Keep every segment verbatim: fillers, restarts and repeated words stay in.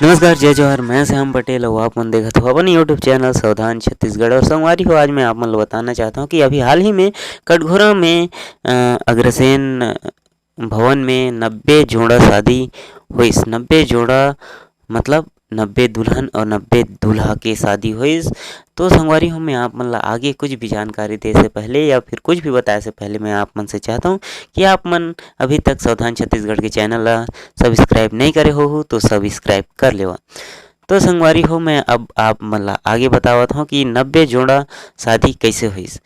नमस्कार, जय जोहार, मैं श्याम पटेल अउ आप मन देखत हो अपन YouTube चैनल सावधान छत्तीसगढ़। और संगवारी हो, आज मैं आप मन ल बताना चाहता हूँ कि अभी हाल ही में कटघोरा में, अ, अग्रसेन भवन में नब्बे जोड़ा शादी होइस। नब्बे जोड़ा मतलब नब्बे दुल्हन और नब्बे दूल्हा के शादी होइस। तो संगवारी हो, मैं आप मन ला आगे कुछ भी जानकारी दे से पहले या फिर कुछ भी बताए से पहले मैं आप मन से चाहता हूँ कि आप मन अभी तक सावधान छत्तीसगढ़ के चैनल ला सब्सक्राइब नहीं करे हो, तो सब्सक्राइब कर लेवा। तो संगवारी हो, मैं अब आप मन ला आगे बतावत हूँ कि नब्बे जोड़ा शादी कैसे होइस।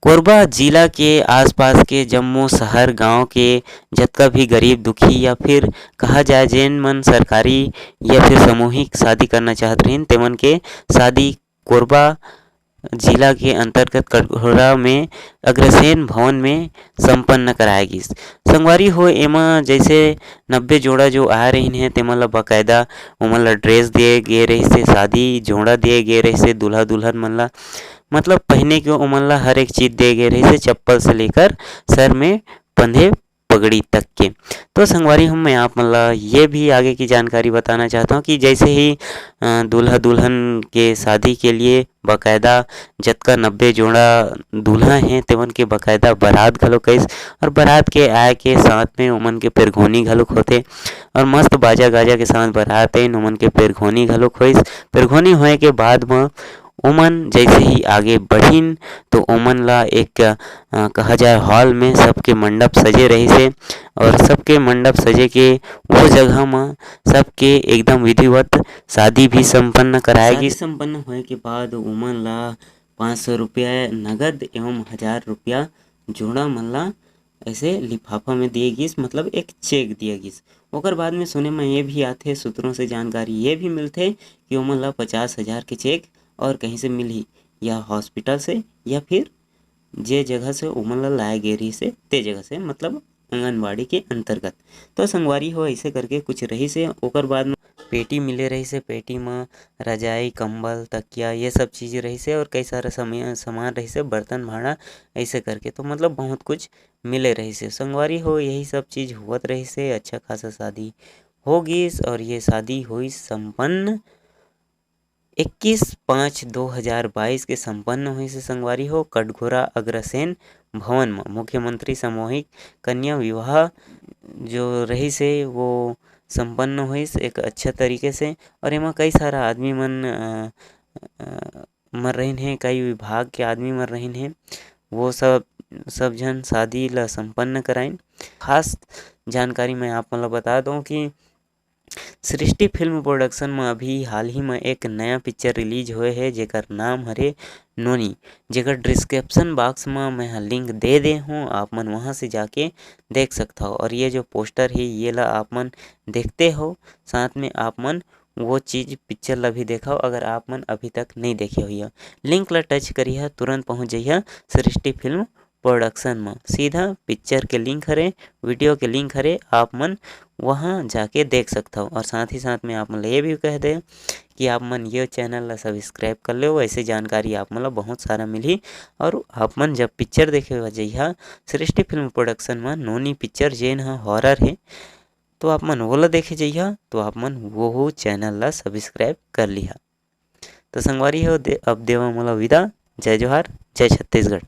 कोरबा जिला के आसपास के जम्मो शहर गांव के जतका भी गरीब दुखी या फिर कहा जाए जेन मन सरकारी या फिर सामूहिक शादी करना चाहत रहिन, तेमन के शादी कोरबा जिला के अंतर्गत कटघोरा में अग्रसेन भवन में संपन्न कराए गिस। संगवारी हो, एमा जैसे नब्बे जोड़ा जो आए रहिन हे, तेमन ला बाकायदा ओमन ला ड्रेस दिए गे रहिस हे, शादी जोड़ा दिए गे रहिस हे, दूल्हा दुल्हन मन ला मतलब पहने के ओमन ला हर एक चीज दिए गे रहिस हे, चप्पल से लेकर सर में बंधे पगड़ी तक के। तो संगवारी हो, मैं आप मन ला ये भी आगे की जानकारी बताना चाहता हूँ कि जैसे ही, अ, दूल्हा दुल्हन के शादी के लिए बाकायदा जतका नब्बे जोड़ा दूल्हा हैं, तेमन के बाकायदा बारात घलोक आइस और बारात के आए के साथ में ओमन के पेरघोनी घलोक होथे और मस्त बाजा गाजा के साथ बारात आइन, ओमन के पेरघोनी घलोक होइस। पेरघोनी होए के बाद म ओमन जैसे ही आगे बढ़िन, तो ओमन ला एक, अ, कहा जाए, हॉल में सबके मंडप सजे रहिस हे और सबके मंडप सजे के वो जगह म सबके एकदम विधिवत शादी भी संपन्न कराए शादी गिस। संपन्न होए के बाद ओमन ला पाँच सौ रुपया नगद एवं हजार रुपया जोड़ा मन ला ऐसे लिफाफा में दिए गिस, मतलब एक चेक दिए गिस। ओकर बाद में सुने में ये भी आथे, सूत्रों से जानकारी ये भी मिलथे कि ओमन ला पचास हजार के चेक और कहीं से मिलही, या हॉस्पिटल से या फिर जे जगह से ओमन ला लाए गे रहिस हे, ते जगह से, मतलब आंगनबाड़ी के अंतर्गत। तो संगवारी हो, ऐसे करके कुछ रहिस हे। ओकर बाद में पेटी मिले रहिस हे, पेटी म रजाई, कंबल, तकिया, ये सब चीज रहिस हे और कई सारा समय, सामान रहिस हे, बर्तन भांड़ा, ऐसे करके। तो मतलब बहुत कुछ मिले रहिस हे। संगवारी हो, यही सब चीज होवत रहिस हे। अच्छा खासा शादी हो गिस और ये शादी होइस संपन्न। इक्कीस पाँच दो हज़ार बाईस के संपन्न होइस हे संगवारी हो, कटघोरा अग्रसेन भवन म मुख्यमंत्री सामूहिक कन्या विवाह जो रहिस हे, वो संपन्न होइस एक अच्छा तरीके से। और एमा कई सारा आदमी मन, अ, अ, मन रहिन हे, कई विभाग के आदमी मन रहिन हे, वो सब, सब झन शादी ला संपन्न कराइन। खास जानकारी मैं आप मन ला बता दूं कि सृष्टि फिल्म प्रोडक्शन म अभी हाल ही म एक नया पिक्चर रिलीज होए हे, जेकर नाम हरे नोनी, जेकर डिस्क्रिप्शन बॉक्स म मैं ह लिंक दे दे हूँ, आप मन वहाँ से जाके देख सकथव। और ये जो पोस्टर हे, ये ला आप मन देखते हो, साथ में आप मन वो चीज पिक्चर ला भी देखव, अगर आप मन अभी तक नहीं देखे होइया। लिंक ला टच करिहा, तुरंत पहुँच जइहा सृष्टि फिल्म प्रोडक्शन म। सीधा पिक्चर के लिंक हरे, वीडियो के लिंक हरे, आप मन वहाँ जाके देख सकथव। और साथ ही साथ में आप मन ला ये भी कह दे कि आप मन ये चैनल ला सब्सक्राइब कर लेव, ऐसे जानकारी आप मन ला बहुत सारा मिलही। और आप मन जब पिक्चर देखे बर जइहा सृष्टि फिल्म प्रोडक्शन म नोनी पिक्चर, जेन ह हॉरर हे, तो आप मन वो ला देखे जइहा, तो आप मन वो चैनल ला सब्सक्राइब कर लिहा। तो संगवारी हो, दे-, अब देवा मोला विदा। जय जोहार, जय छत्तीसगढ़।